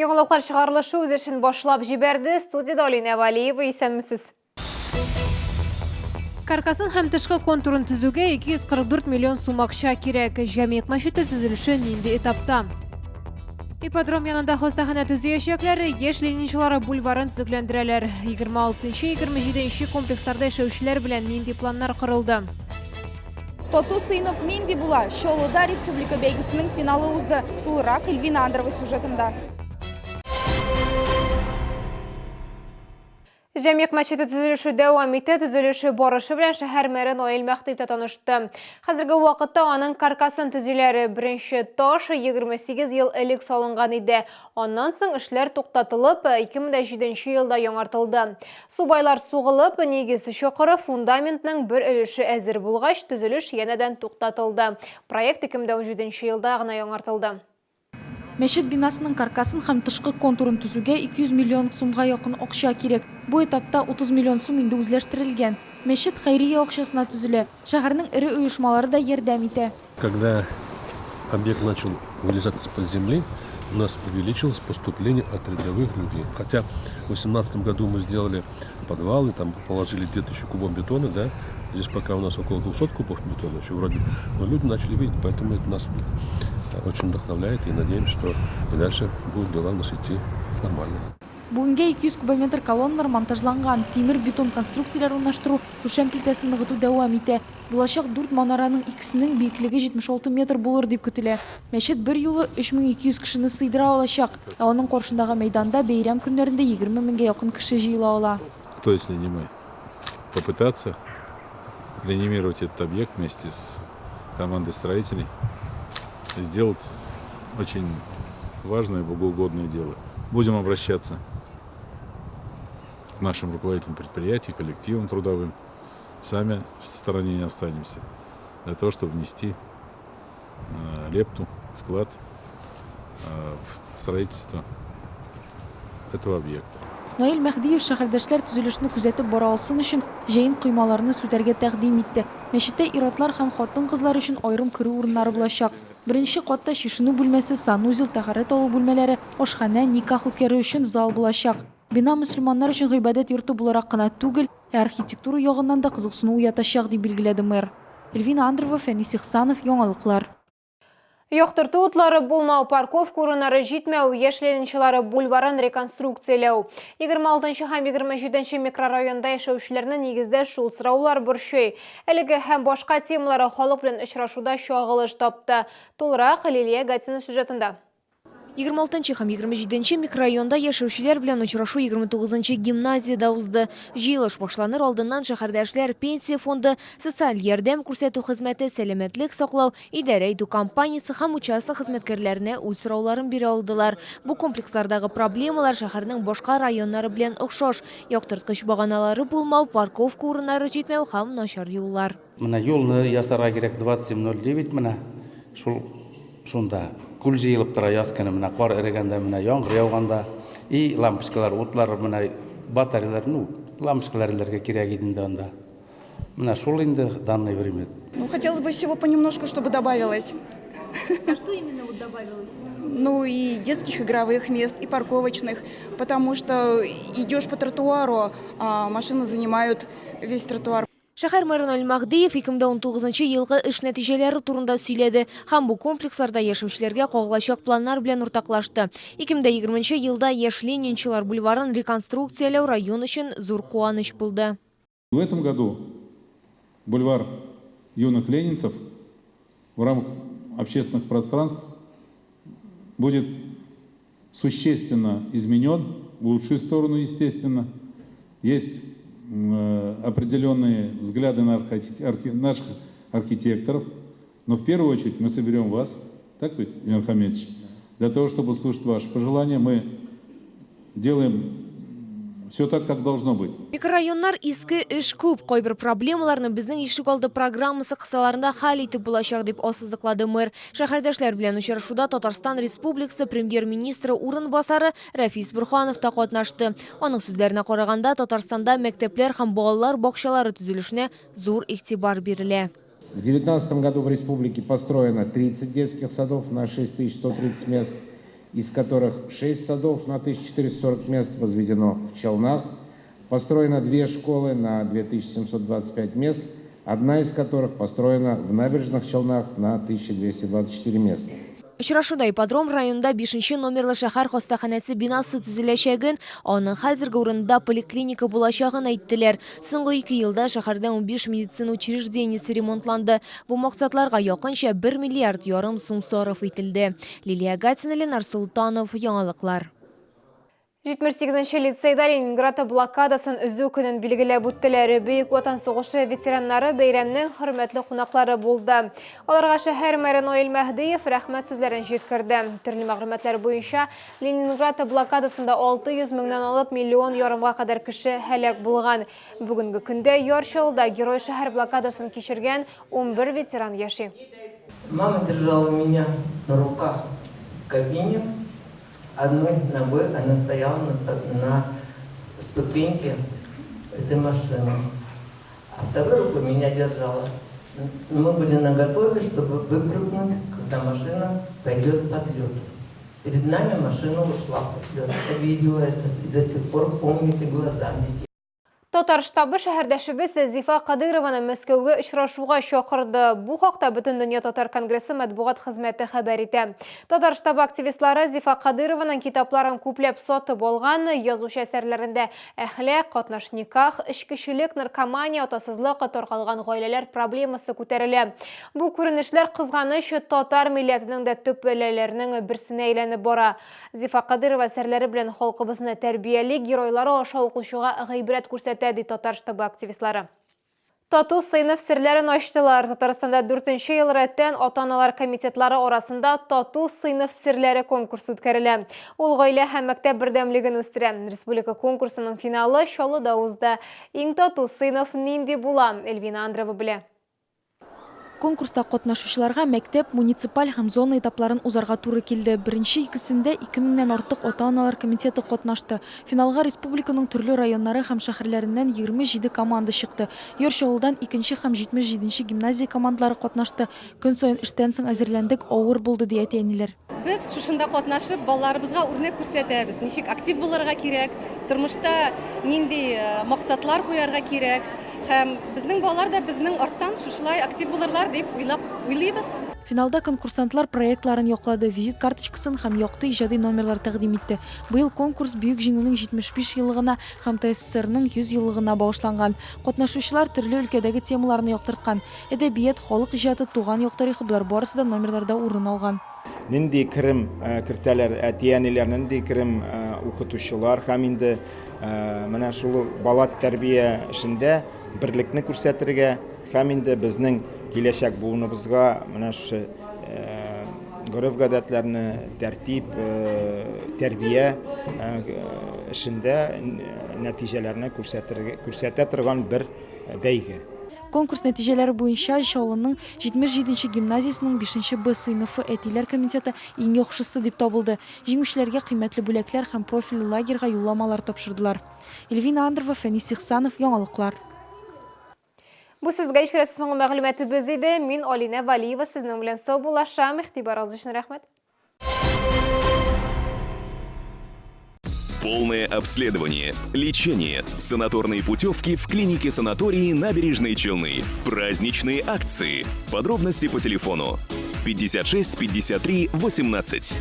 Яңалыклар чыгарылышы үз эшен башлап җибәрде. Студиядә Алинә Валиева, исәнмесез. Каркасын һәм тышкы контурын төзүгә 244 миллион сум акча кирәк. Җәмигъ мәчете төзелеше нинди этапта? Ипподром янында хастаханә төзиячәкләр, яшь ленинчылар бульварын төзекләндерәләр. 26-27 комплексларда яшәүчеләр белән нинди планнар корылды? Тату сыйныф нинди була? Чаллыда республика бәйгесенең финалы узды. Тулырак Эльвина Андрова сюжетында. Җәмигъ мәчете төзелеше дәвам итә. Төзелеше барышы белән шәһәр мэры Наил Мәһдиев тә танышты. Хәзерге вакытта аның каркасын төзиләр. Беренче таш 28 ел элек салынган иде. Аннан соң эшләр туктатылып, 2007 елда яңартылды. Субайлар сугылып, нигез чокыры, фундаментның бер өлеше әзер булгач, төзелеш янәдән туктатылды. Проект 2017 елда гына яңартылды. Мәчет бинасының каркасын һәм тышкы контурын төзүгә 200 миллион сумга якын акча кирәк. Бу этапта 30 миллион сум инде үзләштерелгән. Мәчет хәйрия акчасына төзелә. Шәһәрнең эре оешмалары да ярдәм итә. Когда объект начал вылезать из-под земли, у нас увеличилось поступление от рядовых людей. Хотя в восемнадцатом году мы сделали подвалы, там положили 2000 кубов бетона, да, здесь пока у нас около 200 кубов бетона еще вроде, но люди начали видеть, поэтому это нас очень вдохновляет и надеемся, что и дальше будут дела у нас идти нормально. Бүгенгә 200 кубометр колонналар монтажланган, тимер бетон конструкцияләр урнаштыру, түшәм плитәсен ныгыту дәвам итә. Булачак дүрт манараның икесенең биеклеге 76 метр булыр дип көтелә. Мәчет берьюлы 3200 кешене сыйдыра алачак, ә аның каршындагы мәйданда бәйрәм көннәрендә 20 меңгә якын кеше җыела ала. Кто, если не мы? Попытаться реанимировать этот объект вместе с командой строителей, сделать очень важное богоугодное дело. Будем обращаться к нашим руководителям предприятий, коллективам трудовым. Сами в стороне не останемся. Для того, чтобы внести лепту, вклад в строительство этого объекта. Наил Мәһдиев шәһәрдәшләр төзелешне күзәтеп бара алсын өчен җәен коймаларны сүтәргә тәкъдим итте. Мәчеттә ир-атлар һәм хатын-кызлар өчен аерым керү урыннары булачак. Беренче катта чишенү бүлмәсе, санузел, тәһарәт алу бүлмәләре, ашханә, никах үткәрү өчен зал булачак. Бина мөселманнар өчен гыйбадәт йорты буларак кына түгел, ә архитектура ягыннан да кызыксыну уятачак, дип билгеләде мэр. Эльвина Андрова, Фәнис Ихсанов, Яңалыклар. Яктырту утлары булмау, парковка урыннары җитмәү, яшь ленинчылары бульварын реконструкцияләү. Егерме алтынчы һәм егерме җиденче микрорайонда яшәүчеләрне нигездә шул сораулар борчый. Әлеге һәм башка темалары халык белән очрашуда чагылыш тапты. Тулырак Лилия Гатина сюжетында. Егерме алтынчы һәм егерме җиденче микрорайонда яшәүчеләр белән очрашу егерме тугызынчы гимназиядә узды. Җыелыш башланыр алдыннан шәһәрдәшләр Пенсия фонды, социаль ярдәм күрсәтү хезмәте, сәламәтлек саклау, идарә итү компаниясе һәм участок хезмәткәрләренә үз сорауларын бирә алдылар. Бу комплекслардагы проблемалар шәһәрнең башка районнары белән охшаш, яктырткыч баганалары булмау, парковка урыннары җитмәү һәм начар юллар. Менә юлны ясарга кирәк, двадцать семь ноль девять менә шул шунда күл җыелып тора яз көне, менә кар эрегәндә, менә яңгыр яуганда, и лампочкалар, утлар, менә батареялар, ну, лампочкалар эләргә кирәк иде инде анда. Менә шул инде данный время. Хотелось бы всего понемножку, чтобы добавилось. А что именно добавилось? И детских игровых мест, и парковочных, потому что идешь по тротуару, а машины занимают весь тротуар. Шәһәр мэры Наил Мәһдиев ике мең дә унтугызынчы елгы эш нәтиҗәләре турында сөйләде һәм бу комплексларда яшәүчеләргә кагылачак планнар белән уртаклашты. Ике мең дә егерменче елда Яшь ленинчылар бульварын реконструкцияләү район өчен зур куаныч булды. В этом году бульвар юных ленинцев в рамках общественных пространств будет существенно изменен, в лучшую сторону, естественно. Есть определенные взгляды на наших архитекторов, но в первую очередь мы соберем вас, так ведь, Ильмир Хамедович, для того, чтобы услышать ваши пожелания, мы делаем все так, как должно быть. Микрорайоннар иске, эш күп. Кайбер проблемаларны безнең ишек алды программасы кысаларында хәл итеп булачак, дип ассызыклады мэр. Шәһәрдәшләр белән очрашуда Татарстан Республикасы премьер-министры урынбасары Рәфис Борһанов та катнашты. Аның сүзләренә караганда, Татарстанда мәктәпләр һәм балалар бакчалары төзелешенә зур игътибар бирелә. В девятнадцатом году в республике построено 30 детских садов на 6130 мест. из которых 6 садов на 1440 мест возведено в Челнах. Построено 2 школы на 2725 мест, одна из которых построена в Набережных Челнах на 1224 места. Очрашуда Ипподром районында бишенче номерлы шәһәр хастаханәсе бинасы төзеләчәген, аның хәзерге урынында поликлиника булачагын әйттеләр. Соңгы ике елда шәһәрдә 15 медицина учреждениесе ремонтланды. Бу максатларга якынча бер миллиард ярым сум сарыф ителде. Лилия Гатина, Ленар Солтанов, Яңалыклар. 78 нче лицейда Ленинград блокадасын өзү көнен билгеләп үттеләр. Бөек Ватан сугышы ветераннары бәйрәмнең хөрмәтле кунаклары булды. Аларга шәһәр мэры Наил Мәһдиев рәхмәт сүзләрен җиткерде. Төрле мәгълүматлар буенча, Ленинград блокадасында 600 меңнән алып миллион ярымга кадәр кеше һәлак булган. Бүгенге көндә Яр Чаллыда герой шәһәр блокадасын кичергән 11 ветеран яши. Мама держала меня на руках в кабине. Одной ногой она стояла на, на ступеньке этой машины, а второй рукой меня держала. Мы были наготове, чтобы выпрыгнуть, когда машина пойдет под лед. Перед нами машина ушла под лед. Я видела это и до сих пор помню эти глаза. Татар штабы шәһәрдәшебез Зифа Кадыйрованы Мәскәүгә очрашуга чакырды. Бу хакта Бөтендөнья татар конгрессы матбугат хезмәте хәбәр итә. Татар штабы активистлары Зифа Кадыйрованың китапларын күпләп сатып алган, язучы әсәрләрендә әхлак, катнаш никах, эчкечелек, наркомания, атасызлык, таркалган гаиләләр проблемасы күтәрелә. Бу күренешләр, кызганыч, татар милләтенең дә төп бәлаләренең берсенә әйләнеп бара. Зифа Кадыйрова әсәрләре белән халкыбызны тәрбияли, геройлары аша укучыга гыйбрәт күрсәтә, ди Татар штабы активистлары. Тату сыйныф серләрен ачтылар. Татарстанда дүртенче ел рәттән ата-аналар комитетлары арасында Тату сыйныф серләре конкурсы үткәрелә. Ул гаилә һәм мәктәп бердәмлеген үстерә. Республика конкурсының финалы Чаллыда узды. Иң тату сыйныф нинди була? Эльвина Андрева белә. Конкурста катнашучыларга мәктәп, муниципаль һәм зона этапларын узарга туры килде. Беренче икесендә ике меңнән артык ата-аналар комитеты катнашты. Финалга республиканың төрле районнары һәм шәһәрләреннән 27 команда чыкты. Яр Чаллыдан икенче һәм 77 нче гимназия командалары катнашты. Көн саен эштән соң әзерләндек, авыр булды, ди әти-әниләр. Без шушында катнашып, балаларыбызга үрнәк күрсәтәбез, ничек актив булырга кирәк, тормышта нинди максатлар куярга кирәк. Һәм безнең балалар да безнең арттан шушылай актив булырлар дип уйлап уйлыйбыз. Финалда конкурсантлар проектларын яклады, визит карточкасын һәм якты иҗади номерлар тәкъдим итте. Быел конкурс Бөек Җиңүнең 75 еллыгына һәм ТАССРның 100 еллыгына багышланган. Катнашучылар төрле өлкәдәге темаларны яктырткан. Әдәбият, халык иҗаты, туган як тарихы, болар барысы да номерларда урын алган. Нинди керем кертәләр әти-әниләр, нинди керем укытучылар һәм инде менә шул бала тәрбия эшендә берлекне күрсәтергә һәм инде безнең киләчәк буыныбызга менә шушы гореф-гадәтләрне, тәртип, тәрбия эшендә нәтиҗәләрне күрсәтә торган бер бәйге. Конкурс нәтиҗәләре буенча Чаллының 77 нче гимназиясенең бишенче Б сыйныфы әтиләр комитеты иң яхшысы дип табылды. Җиңүчеләргә кыйммәтле бүләкләр һәм профильле лагерьга юлламалар тапшырдылар. Эльвина Андрова, Фәнис Ихсанов, Яңалыклар. Бу сезгә ишетеләсе соңгы мәгълүматыбыз иде. Мин Алинә Вәлиева сезнең белән саубуллашам. Игътибарыгыз өчен рәхмәт. Полное обследование, лечение, санаторные путевки в клинике санатории Набережные Челны. Праздничные акции. Подробности по телефону 56 53 18.